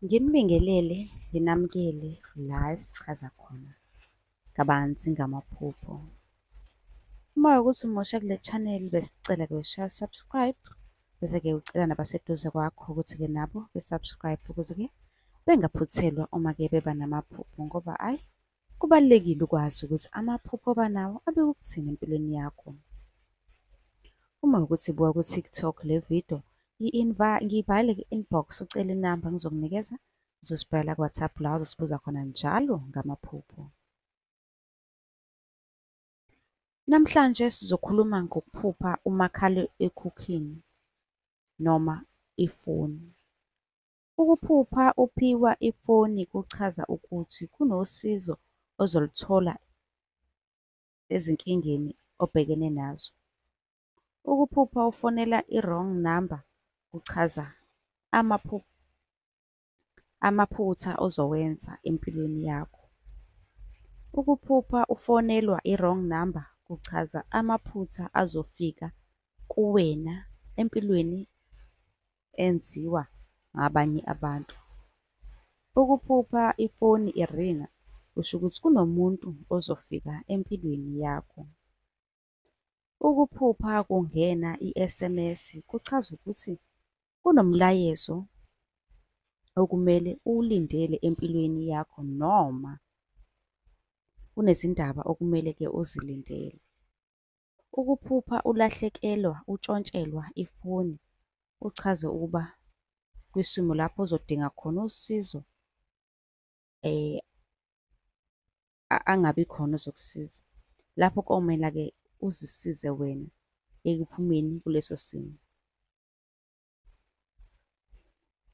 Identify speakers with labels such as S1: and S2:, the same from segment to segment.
S1: Nginibingelele, nginamukele la esichaza khona kabanzi ngamaphupho. Uma kuwukuthi umusha kule channel, besicela-ke ushaye u-subscribe, bese-ke ucela nabaseduze kwakho ukuthi-ke nabo be-subscribe ukuze-ke bengaphuthelwa uma-ke beba namaphupho ngoba ayi, kubalulekile ukwazi ukuthi amaphupho oba nawo abike ukuthini empilweni yakho. Uma kuwukuthi ubuka ku-TikTok le video, ngibhalele ku-inbox ucele inamba ngizokunikeza, uzosibhalela ku-WhatsApp la ozosibuza khona njalo ngamaphupho. Namhlanje sizokhuluma ngokuphupha umakhalekhukhwini noma ifoni. Ukuphupha uphiwa ifoni kuchaza ukuthi kunosizo ozoluthola ezinkingeni obhekene nazo. Ukuphupha ufonela i-wrong number kuchaza amaphutha ozowenza empilweni yakho. Ukuphupha ufonelwa i-wrong number kuchaza amaphutha azofika kuwena empilweni enziwa ngabanye abantu. Ukuphupha ifoni iringa kusho ukuthi kunomuntu ozofika empilweni yakho. Ukuphupha kungena i-SMS kuchaza ukuthi kunomlayezo okumele uwulindele empilweni yakho noma kunezindaba okumele-ke uzilindele. Ukuphupha ulahlekelwa, utshontshelwa ifoni, kuchaze ukuba kwisimo lapho ozodinga khona usizo angabi khona ozokusiza. Lapho komela-ke uzisize wena ekuphumeni kuleso simo.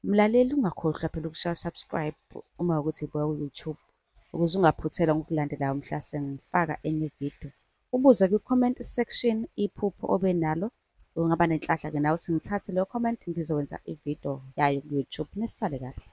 S1: Mlaleli, ungakhohlwa phela ukushaya u-subscribe uma kuwukuthi ubuka ku-YouTube, ukuze ungaphuthelwa ngokulandelayo mhla sengifaka enye ividiyo. Ubuze kwi-comment section iphupho obenalo, ungaba nenhlanhla-ke nawe ukuthi ngithathe leyo comment ngizokwenza ividiyo yayo ku-YouTube. Nisale kahle.